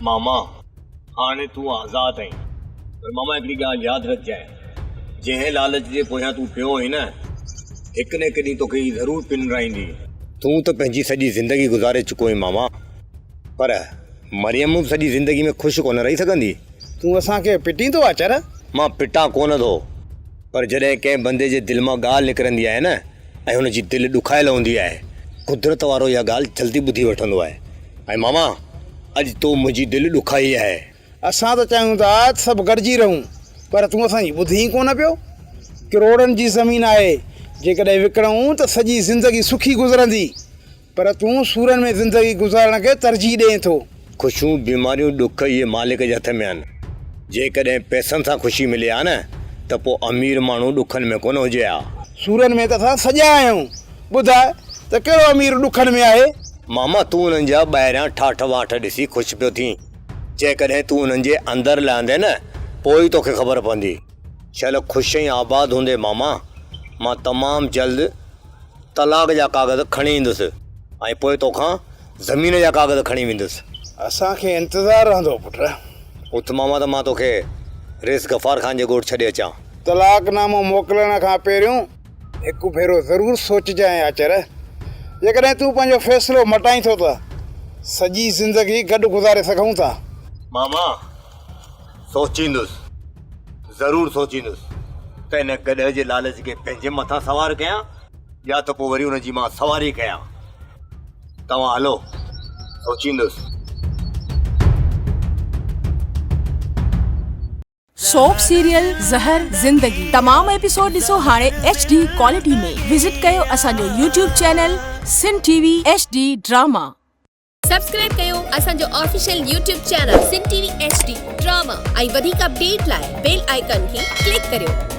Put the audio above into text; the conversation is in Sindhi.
ماما، هاڻي تون آزاد آهين. پر ماما هڪڙي ڳالهه ياد رکجانء، جنهن لالچ جي پويان تون پيو آهين نه، هڪ نه هڪ ڏينهن توکي هي ضرور پنرائيندي. تون ته پنهنجي سڄي زندگي گذاري چڪو آهين ماما، پر مريم به سڄي زندگي ۾ خوش ڪونه رهي سگهندي. تون اسان کي پٽيندو آ چر؟ مان پٽان ڪونه ٿو، پر جڏهن ڪنهن بندي جي دل مان ڳالهه نڪرندي آهي نه ۽ هن جي دل ڏکايل هوندي آهي، قدرت وارو اها ڳالهه جلدي ٻڌي وٺندو آهي. ۽ ماما اڄ تو منهنجي دل ڏکائي آهي. اسان ته چاهيون ٿا ته سڀ گڏجي رهون، پر تون اسان جي ٻڌين ئي ڪونه پيو. ڪروڙن جي زمين آهي، جيڪڏهن وڪڻون ته سڄي زندگي سکي گذرندي. پر تون سورن ۾ زندگي گذارڻ کي ترجيح ڏئين ٿو. خوشيون، بيماريون، ڏک اهي مالڪ جي هٿ ۾ آهن. جيڪڏهن پئسن سان خوشي ملي ها نه ته پوء امير ماڻهو ڏکن ۾ ڪونه هجي ها. سورن ۾ ته اسان سڄا آهيون. ٻڌاء ته ڪهڙو امير ڏکن ۾ آهي؟ ماما تون انهن جا ٻاهريان ٺاٺ واٺ ڏسي خوش پيو ٿين. جيڪڏهن تون انهن جي اندر لهندين نه پوء ئي توکي خبر پوندي. شل خوش ۽ آباد هوندين ماما. مان تمام جلد طلاق جا ڪاغذ کڻي ايندس ۽ پوء توکان زمين جا ڪاغذ کڻي ويندس. اسان کي انتظار رهندو پٽ. اٿ ماما ته مان توکي رئيس غفار خان جي ڳوٺ ڇڏي اچان. طلاق نامو موڪلڻ کان پهريون هڪ ڀيرو ضرور سوچجانء آچر. جيڪڏهن تون پنهنجو فيصلو مٽائين ٿو ته سڄي زندگي گڏ گذاري سگهون ٿا. ماما سوچيندس، ضرور سوچيندس ته ان گڏهه جي لالچ کي پنهنجي مٿان سوار ڪيان يا ته پوء وري ان جي مان سواري ڪيان. توهان هلو، سوچيندس. سوپ سيريل زهر زندگي تمام ايپيسوڊ ڏسو هاڻي ايڇ ڊي ڪوالٽي ۾ وزٽ ڪيو اسان جو YouTube channel Sindh T V H D drama. Subscribe ڪيو اسان جو official YouTube channel Sindh T V H D drama ۽ وڌيڪ اپڊيٽ لاء بيل آئيڪان کي ڪلڪ ڪريو.